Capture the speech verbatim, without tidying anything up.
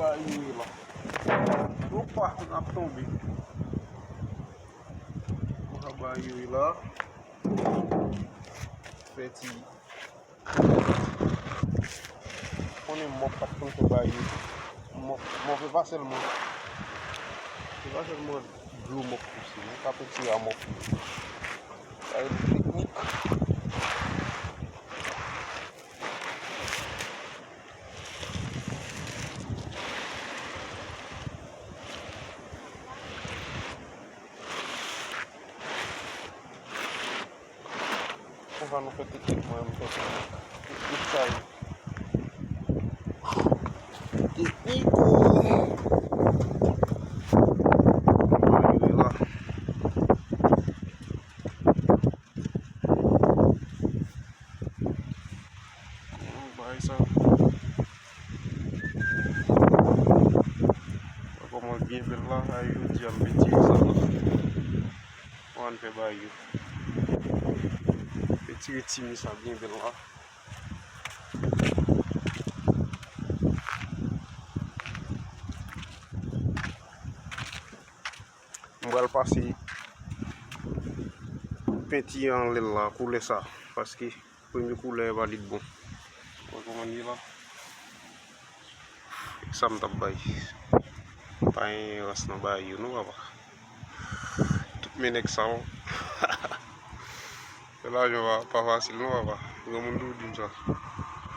Bayou la. Opa, n ap tonbe. Mwen ka bayou la. Fè ti. Konnen mòp pa t konn fè bagay yo. Mòp, mòp e pa sèlman, e pa sèlman dlo mòp pouse. Nou ka fè ti a mòp. Sa rele teknik. Konsa nou fè teknik, mwen, m fè teknik. Teknik sa ye. Teknik. Mwen rive la. Bagay sa. Kòman byen bèl la, a jodi a m pe tire sa la. Ann fè bagay yo. Pe tire ti mi sa byen bèl la. M pral pase penti anlè l la, koulè sa, paske premye koulè a pa li t bon. Wè kòman l ye la. Sa m t ap bay. Pa gen rans nan bagay yo, non, papa. Tout men nèg sa yo. Fè lajan pa, pa fasil, non, papa. Granmoun toujou di m sa.